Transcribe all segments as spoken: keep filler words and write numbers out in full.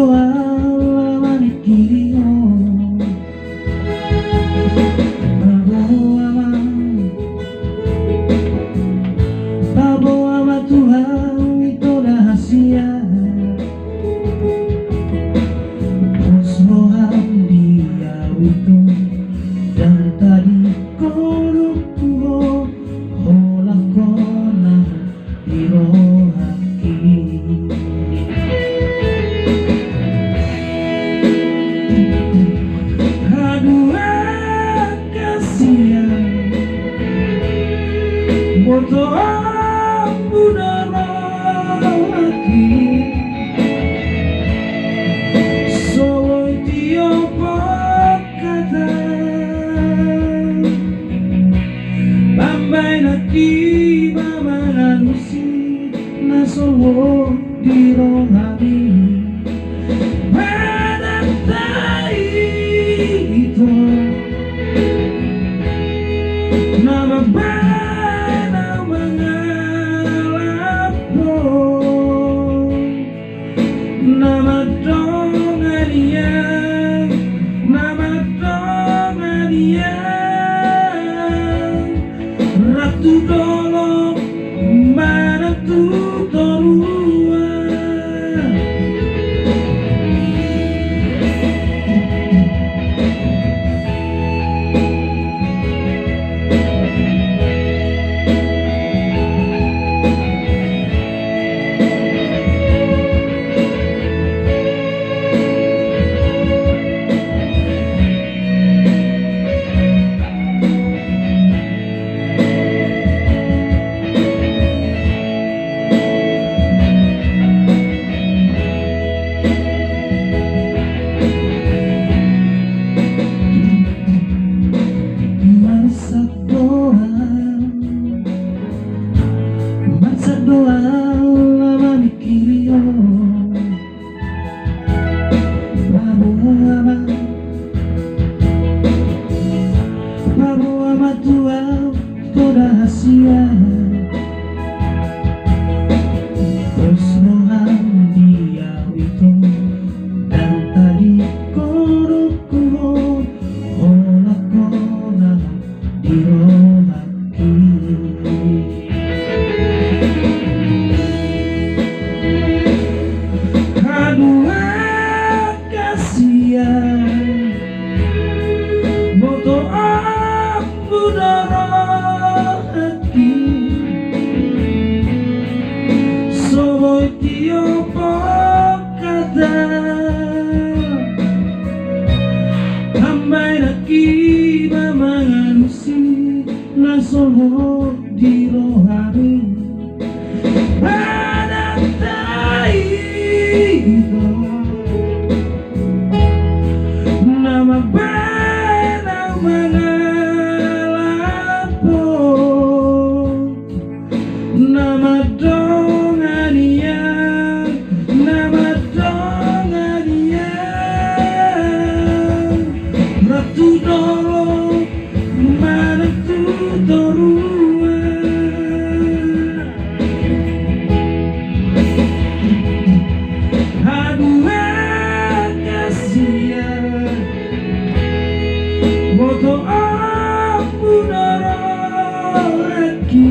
Ala maningkiri ho. Paboa ma, paboa ma tu hau ito na hasea. Pos roham di hau ito, ndang tadingkon hudok ho, holan ho na di rohangki. Haduan hasian, boto ambu do rohangki. So boi tiop hata, pambahenanki ma mangalusi na so ro di rohami. Manang tahi ito na mambahen au mangalap ho. Na mandongani au, na mandongani au, rap tu dolok manang tu toruan. Marsak do au, marsak do au ala maningkiri ho. Paboa ma, paboa ma tu hau ito na hasea. Pos roham di hau ito, ndang tadingkon hudok ho, holan ho na di rohangki. Haduan hasian, boto ambu do rohangki. So boi tiop hata, pambahenanki ma mangalusi na so ro di rohami. Manang tahi ito na mambahen au mangalap ho. Na mandongani au, na mandongani au, rap tu dolok manang tu toruan. Haduan hasian, boto ambu do rohangki.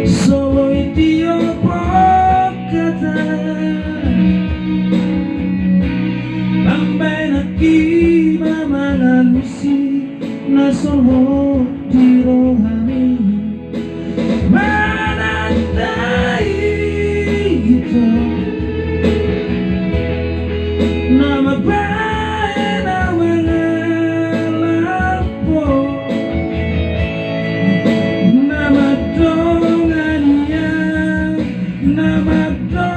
So boi tiop hata, pambahenanki ma mangalusi na so ro di rohami. Manang tahi ito na mambahen au mangalap ho. Na mandongani au, na mandongani